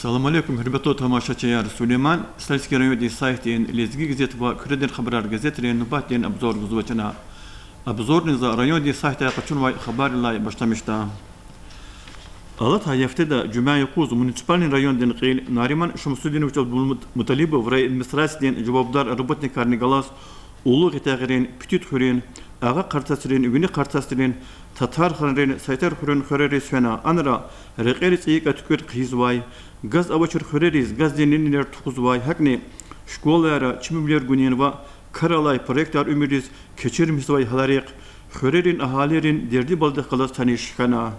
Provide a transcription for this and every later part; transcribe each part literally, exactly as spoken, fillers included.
Салам алейкум, гьуьрметлу тамашачияр! Сулейман-Стальский райондин сайтдин Лезги газет ва Куьредин хабарар газетрин нубатдин обзор гузва чна. Обзорни за райондин сайтдай къачунвай хабаррилай башламишда. Алатай гьафтеда жуьмя юкъуз муниципальный райондин кьил Нариман Шамсудинович Абдулмуталибов райадминистрациядин жавабдар работникарни галаз Улугъ Ятагъирин, Путед хуьруьн, Агъа Къарцасрин, Вини Къарцасрин, Татарханрин, Сайтархуьруьн хуьрериз фена. Анра рекьери цӀийи кӀватӀ туькӀуьр хъийизвай, газ авачир хуьрериз газдин линияр тухузвай, гьакӀни школайра чимивилер гунин ва кар алай проектар уьмуьриз кечирмишзавай гьаларихъ, хуьрерин агьалийрин дерди-баладихъ галаз таниш хьана.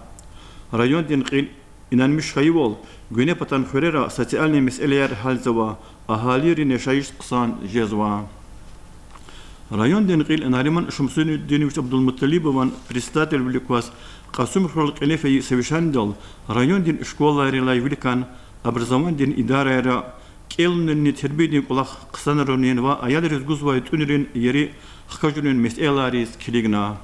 Райондин кьил инанмиш хьайивал, гуьне патан хуьрера социальный месэлаяр гьялзава, агьалийрин яшайиш хъсан жезва. Райондин кьил Нариман Шамсудинович Абдулмуталибован председательвилик кваз Кьасумхуьрел кьиле фейи совещанидал райондин школайрилай виликан, образованидин идарайра кӀелунилни тербиядин кӀвалах хъсанарунин ва аялриз гузвай тӀуьнрин ери хкажунин месэлайриз килигна.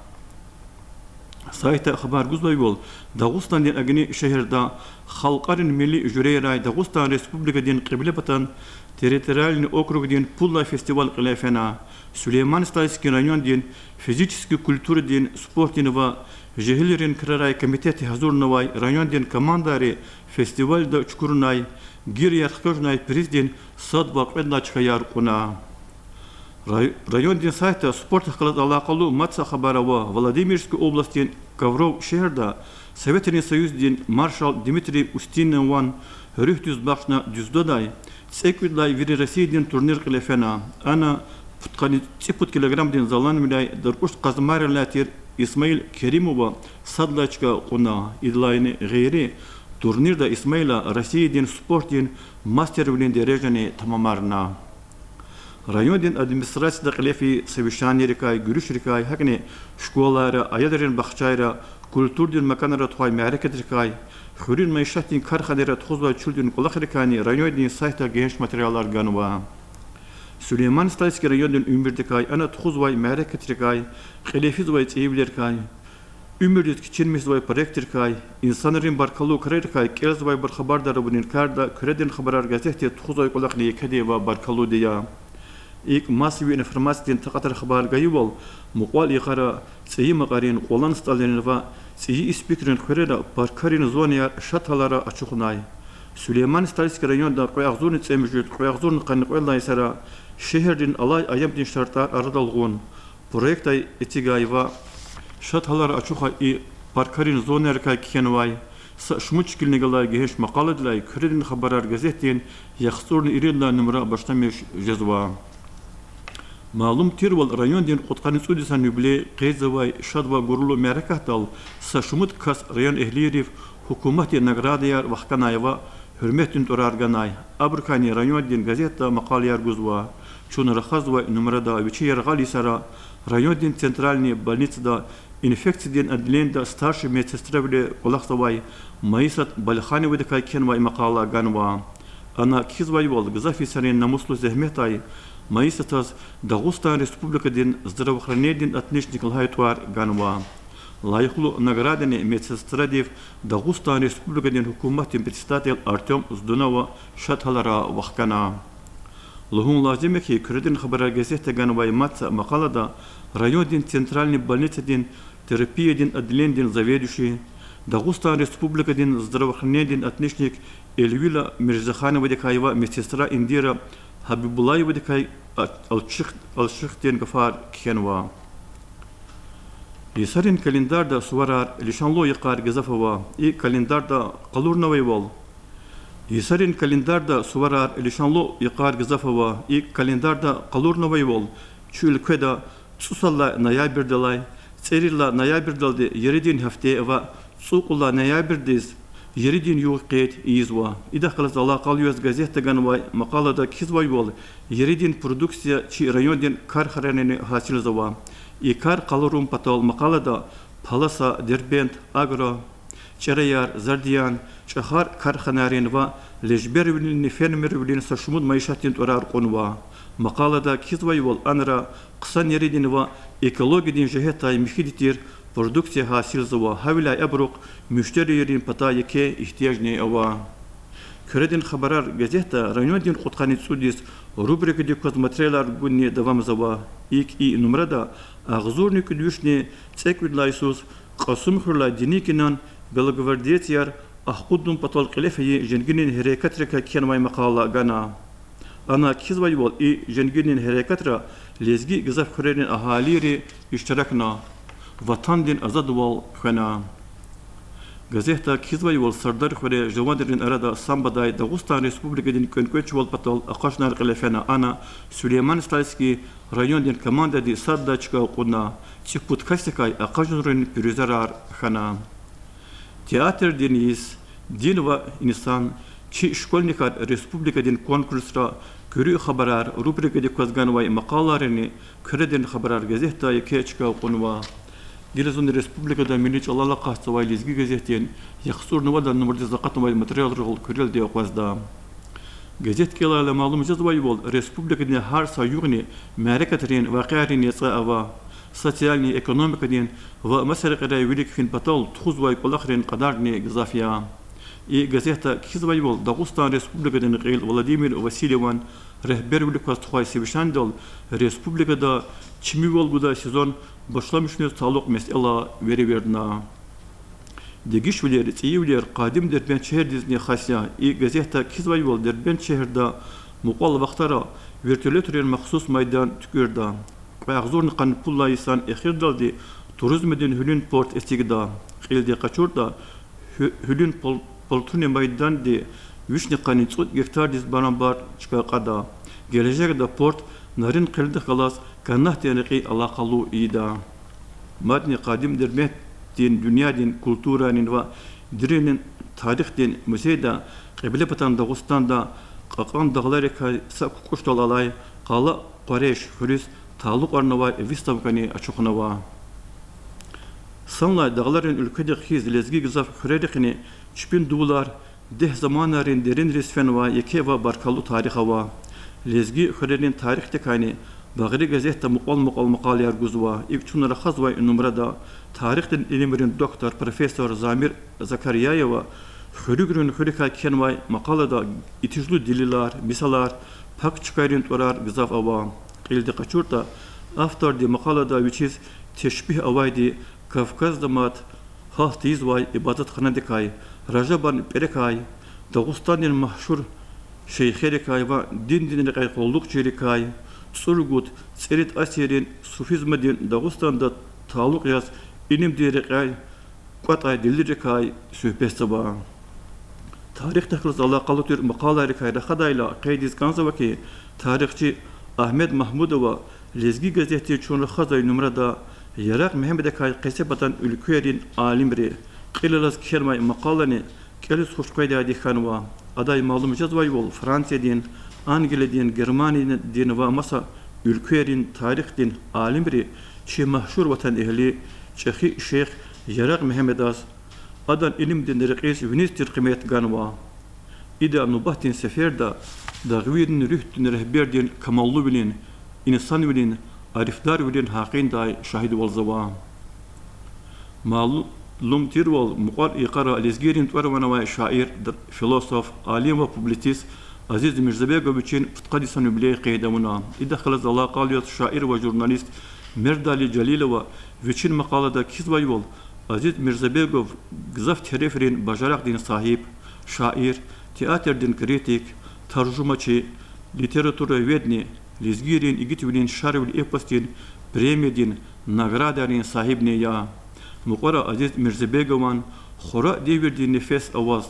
Сайтда хабар гузвайвал, Дагъустандин Агни шегьерда халкьарин милли жуьрейрай Дагъустан Республикадин Кьиблепатан территориальный округдин пуллай фестиваль кьиле фена. Сулейман-Стальский райондин физический культурадин, спортдин ва жегьилрин крарай комитетди гьазурнавай райондин командайри фестивальда чукурунай гирияр хкажунай приздин сад ва кьвед лагьай чкаяр кьуна. Рай-, райондин сайтда спортдихъ галаз алакъалу мад са хабар ава. Владимирский областдин Ковров шегьерда Советрин Союздин маршал Дмитрий Устинован руьгьдиз бахшна дзюдодай цӀекӀуьд лагьай вири Россиядин турнир кьиле фена. Ана пудкъанни цӀипуд килограммдин заланвиляй даркьуш Къазмайрилай тир Исмаил Керимова сад лагьай чка кьуна. Идалайни гъейри, турнирда Исмаила Россиядин спортдин мастервилин дережани тамамарна. Райондин администрацияда кьиле фейи совещанийрикай, гуьруьшрикай, гьакӀни школайра, аялрин бахчайра, культурадин маканра тухвай мярекатрикай, хуьруьн майишатдин карханайра тухузвай чуьлдин кӀвалахрикайни райондин сайтда гегьенш материалар ганва. Сулейман-Стальский райондин уьмуьрдикай, ана тухузвай мярекатрикай, кьиле физвай цӀийивилерикай, уьмуьрдиз кечирмишзавай проектрикай, инсанрин баркаллу крарикай кӀелзавайбур хабардар авунин карда Куьредин хабарар газетди тухузвай кӀвалахни екеди ва баркаллуди я. ИкӀ, массовый информациядин такьатра хабар гайивал, мукьвал йикъара цӀийи макьарин, къвалан стӀалрин ва цӀийи испикрин хуьрера паркарин зонаяр шад гьалара ачухнай. Сулейман-Стальский районда кьве агъзурни цӀемуьжуьд, кьве агъзурни къанни кьвед лагьай йисара шегьердин алай аямдин шартӀар арадал гъун проектдай эцигай ва шад гьалара ачухай и паркарин зонайрикай кхьенвай са шумуд шикилни галай гегьенш макъаладилай Куьредин хабарар газетдин яхцӀурни ирид лагьай нумра башламиш жезва. Малум тирвал, райондин кьудкъанни цӀуд йисан юбилей къейдзавай шад ва гурлу мярекатдал са шумуд кас район эгьлийрив гьукуматдин наградаяр вахканай ва гьуьрметдин тӀварар ганай. Абурукайни райондин газетда макъалаяр гузва. Чун рахазвай нумрада вичи яргъал йисара райондин центральный больницада инфекциядин отделенида старший медсестравиле кӀвалахзавай Маисат Балхановадикай кхьенвай макъала ганва. Ана кхьизвайвал, гзаф йисарин намуслу зегьметдай Маисатаз Дагъустан Республикадин здравоохранениедин отличник лагьай тӀвар ганва. Лайихлу наградани медсестрадив Дагъустан Республикадин гьукуматдин председатель Артём Здунова шад гьалара вахкана. Лугьун лазим я хьи, Куьредин хабарар газетда ганвай мад са макъалада райондин центральный больницадин терапиядин отделениедин заведующий, Дагъустан Республикадин здравоохранениедин отличник Эльвира Мирзахановадикай ва медсестра Индира Гьабибуллаевадикай алчух-, алчухдин гафар кхьенва. Йисарин календарда суварар лишанлу йикъар гзаф ава, и календарда къалурнавайвал. Йисарин календарда суварар лишанлу йикъар гзаф ава, и календарда къалурнавайвал, чи уьлкведа цӀусад лагьай ноябрьдилай цӀерид лагьай ноябрьдалди еридин гьафте ва цӀукьуд лагьай ноябрьдиз еридин югъ къейд ийизва. Идахъ галаз алакъалу яз газетда ганвай макъалада кхьизвайвал, еридин продукция чи райондин карханайрини гьасилзава. И кар къалурун патал макъалада Паласа, Дербент, Агро, ЧӀераяр, Зардиян, чӀахар карханайрин ва лежбервилинни фермервилин са шумуд майишатдин тӀварар кьунва. Макъалада кхьизвайвал, анра хъсан еридин ва экологиядин жигьетдай михьиди тир продукция гьасилзава, гьавиляй абурухъ муьштерийрин патай еке игьтияжни ава. Куьредин хабарар газетда райондин кьудкъанни цӀуд йис рубрикадик кваз материалар гунни давамзава. ИкӀ и нумрада агъзурни кӀуьд вишни цӀекӀуьд лагьай йисуз Кьасумхуьрелай Деникинан белогвардеецар ахкъудун патал кьиле фейи женгинин гьерекатрикай кхьенвай макъала гана. Ана кхьизвайвал, и женгинин гьерекатра лезги гзаф хуьрерин агьалийри иштиракна, Ватандин азадвал хвена. Газетда кхьизвайвал, Сардархуьре жаванрин арада самбодай Дагъустан Республикадин кӀвенкӀвечвал патал акъажунар кьиле фена. Ана Сулейман-Стальский райондин командади саддай чка кьуна, цӀипуд касдикай акъажунрин пиризар хьана. Театрдин йис, Дин ва инсан, Чи школьникар республикадин конкурсра, Куьруь хабарар рубрикадик кваз ганвай макъалайрини Куьредин хабарар газетда еке чка кьунва. Гила зун республикада милли чӀалал акъатзавай Лезги газетдин яхцӀурни вад нумрадиз акъатнавай материалрал куьрелди акъвазда. Газет кӀелайла малум жезвайвал, республикадин гьар са югъни мярекатрин, вакъиайрин яцӀа ава. Социальный, экономикадин ва маса рекьерай вилик фин патал тухузвай кӀвалахрин кьадарни гзаф я. И газетда кхьизвайвал, Дагъустан Республикадин кьил Владимир Васильеван регьбервилик кваз тухвай совещанидал республикада чимивал гудай сезон башламишуниз талукь месэла веревирдна. Дегишвилер, цӀийивилер къадим Дербент шегьердизни хас я. И газетда кхьизвайвал, Дербент шегьерда мукьвал вахтара вертолётрин махсус майдан туькӀуьрда. Кьве агъзурни къанни пуд лагьай йисан эхирдалди туризмдин гьуьлуьн порт эцигда. Кьилди къачуртӀа, гьуь-, гьуьлуьн пал-, палтунин майданди вишни къанни цӀуд гектардиз барабар чка кьада. Гележегда порт Нарин-Къелдихъ галаз канатдин рекьин алакъалу ийида. Мадни къадим Дербентдин дуьньядин культурайрин ва деринрин тарихдин музейда Кьиблепатан Дагъустанда кьакьан дагъларикай са кукӀушдал алай къала Къурейш хуьруьз талукьарнавай выставкани ачухнава. Санлай дагъларин уьлкведихъ хьиз лезги гзаф хуьрерихъни чпин дувулар дегь заманайрин деринриз фенвай еке ва баркаллу тарих ава. Лезги хуьрерин тарихдикайни Багъри газетда мукьвал-мукьвал макъалаяр гузва. ИкӀ чун рахазвай нумрада тарихдин илимрин доктор, профессор Замир Закарияева хуьруьгрин хуьруькай кхьенвай макъалада итижлу делилар, мисалар, пак чкайрин тӀварар гзаф ава. Кьилди къачуртӀа, авторди макъалада вичиз тешпигь авайди Кавказда мад гьалт тийизвай ибадатханадикай, Ражабан пӀерекай, Дагъустандин машгьур шейхерикай ва диндин рекьяй къуллугъчийрикай, цӀуругуд-цӀерид асиррин суфизмдин Дагъустанда талукь яз илимдин рекьяй кӀватӀай делилрикай суьгьбетзава. Тарихдихъ галаз алакъалу тир макъалайрикай рахадайла, къейдиз кӀанзава хьи, тарихчи Агьмед Магьмудова Лезги газетдин чун рахазвай нумрада Ярагъ Мегьамедакай къецепатан уьлквейрин алимри кьил алаз кхьенвай макъалани кӀелиз хуш къведайди хьанва. Адай малум жезвайвал, Франциядин, Англиядин, Германиядин ва маса уьлквейрин тарихдин алимри чи машгьур ватанэгьли, чӀехи шейх Ярагъ Мегьамедаз, адан илимдин рекьиз виниз тир къимет ганва. Ида нубатдин сеферда дагъвийрин руьгьдин регьбердин камаллувилин, инсанвилин, арифдарвилин гьакъиндай шагьидвалзава. Малум тирвал, мукьвар йикъара лезгийрин тӀвар-ван авай шаир, философ, алим ва публицист Азиз Мирзабегов вичин пудкъад йисан юбилей къейд авуна. Идахъ галаз алакъалу яз шаир ва журналист Мердали Жалилова вичин макъалада кхьизвайвал, Азиз Мирзабегов гзаф терефрин бажарагъдин сагьиб, шаир, театрдин критик, таржумачи, литературоведни, лезгийрин игитвилин Шарвили эпосдин премиядин наградайрин сагьибни я. Мукьвара Азиз Мирзабегован хура девирдин нефес аваз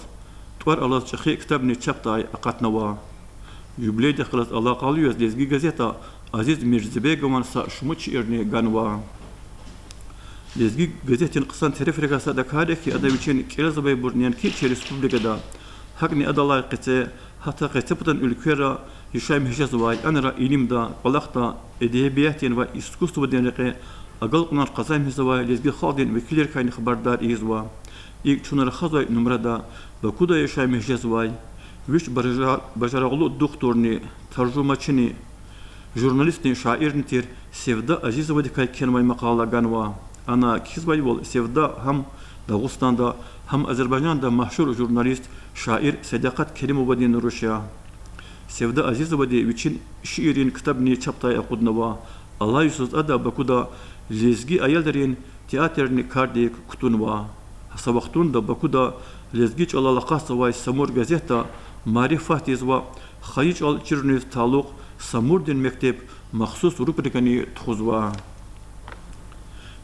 тӀвар алаз чӀехи ктабни чапдай акъатнава. Юбилейдихъ галаз алакъалу яз Лезги газета Азиз Мирзабегован са шумуд шиирни ганва. Лезги газетдин хъсан терефрикай садакайрик я ада вичин кӀелзавайбур неинки чи республикада, гьакӀни адалай къеце, гьатта къецепатан уьлквейра яшамиш жезвай, анра илимда, кӀвалахда, эдебиятдин ва искусстводин рекье агалкьунар къазанмишзавай лезги халкьдин векилрикайни хабардар ийизва. ИкӀ чун рахазвай нумрада Бакуда яшамиш жезвай, вич бажа-, бажарагълу духтурни, таржумачини, журналистни, шаирни тир Севда Азизовадикай кхьенвай макъала ганва. Ана кхьизвайвал, Севда гьам Дагъустанда, гьам Азербайжанда машгьур журналист, шаир Седакъат Керимовадин руш я. Севда Азизовади вичин шииррин ктабни чапдай акъуднава. Алай йисуз ада Бакуда лезги аялрин театрни кардик кутунва. Са вахтунда Бакуда лезги чӀалал акъатзавай Самур газетда марифатдиз ва хайи чӀал чируниз талукь Самурдин мектеб махсус рубрикани тухузва.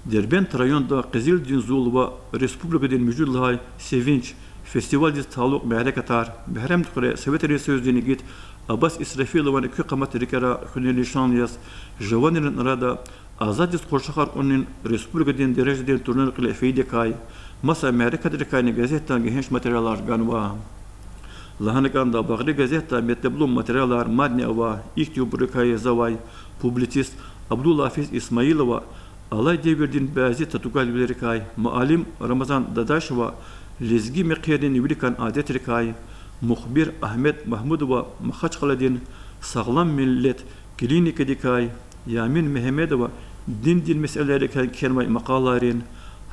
Дербент районда Къизилдин зул ва республикадин муьжуьд лагьай Севинч фестивалдиз талукь мярекатар Бегьремдхуьре Советрин Союздин игит Аббас Исрафилован экуь къамат рикӀера хуьнин лишан яз жаванрин арада азаддиз къуршахар кьунин республикадин дережадин турнир кьиле фейидакай, маса мярекатрикайни газетда гегьенш материалар ганва. Лагьана кӀанда, Багъри газетда метлеблу материалар мадни ава. Ихьтинбурукай язавай публицист Абдулгьафиз Исмаилова алай девирдин бязи татугалвилерикай, муаллим Рамазан Дадашева лезги мехъерин виликан адетрикай, мухбир Агьмед Магьмудова Махачкъаладин Сагълам миллет клиникадикай, Ямин Мегьамедова диндин месэлайрикай кхьенвай макъалайрин,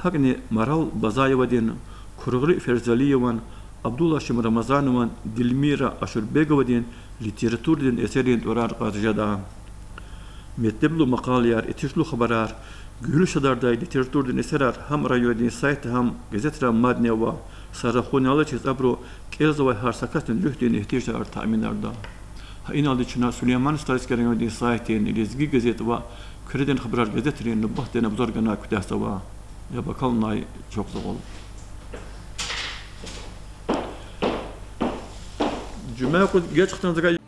гьакӀни Марал Базаевадин, Куругъри Ферзалиеван, Абдулгьашим Рамазанован, Дилмира Ашурбеговадин литературадин эсеррин тӀварар кьаз жеда. Метлеблу макъалаяр, этишлу хабарар, гуьруьшадардай литературадин эсерар гьам райондин сайтда, гьам газетра мадни ава. Са рахунни алачиз абуру кӀелзавай гьар са касдин руьгьдин игьтияжар таъминарда. Гьа иналди чна Сулейман-Стальский райондин сайтдин Лезги газет ва Куьредин хабарар газетрин нубатдин обзор ганай куьтягьзава. Яб акалунай чухсагъул. Жуьмя къуз геж хтанзавай